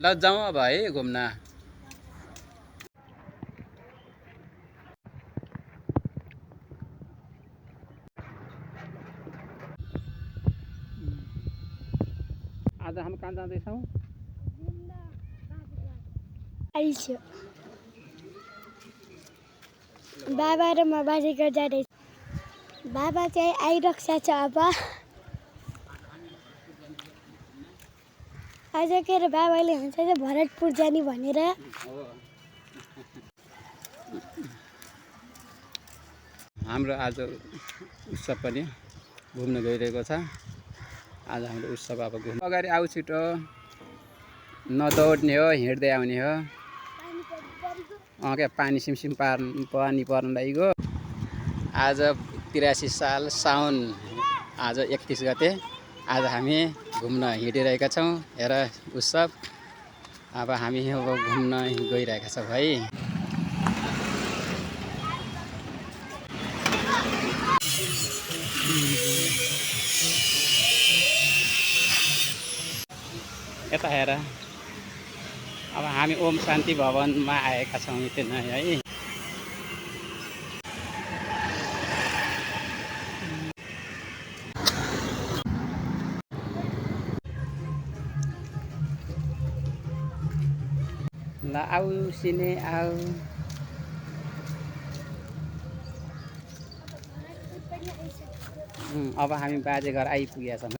ल जाउँ अब है घुम्न। आज हामी कहाँ जाँदैछौँ? बाबा र म बाजेघर जाँदैछ। बाबा चाहिँ आइरहेको छ अब। आज के अरे बाबाले भन्छ चाहिँ भरतपुर जाने भनेर। हाम्रो आज उत्सव पनि घुम्न गइरहेको छ। आज हाम्रो उत्सव अब घुम्न अगाडि आऊ छिटो, नदौड्ने हो, हिँड्दै आउने हो। क्या पानी सिमसिम पानी पर्न लागिगयो। आज 83 साल साउन आज 31 गते आज हामी घुम्न हिँडिरहेका छौँ। हेर उत्सव। अब हामी अब घुम्न गइरहेका छौँ है। यता हेर, अब हामी ओम शान्ति भवनमा आएका छौँ यति नै है। ल आऊ सिने आऊ। अब हामी बाजे घर आइपुगेका छौँ।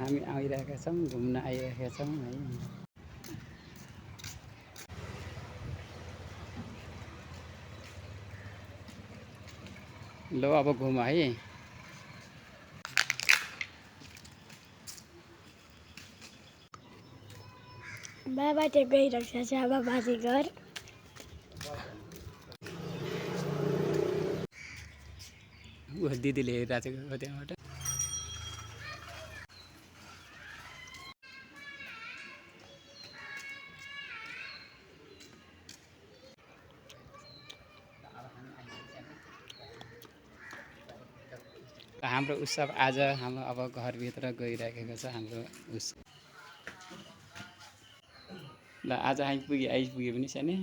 हामी आइरहेका छौँ, घुम्न आइरहेका छौँ है। ल अब घुम है। बाबा चाहिँ गइरहेको छ अब बाजेघर। ऊ दिदीले हेरिरहेको थियो त्यहाँबाट। हाम्रो उत्सव आज हाम्रो अब घरभित्र गइरहेको छ हाम्रो उत्सव। ल आज आइपुग्यो पनि सानो।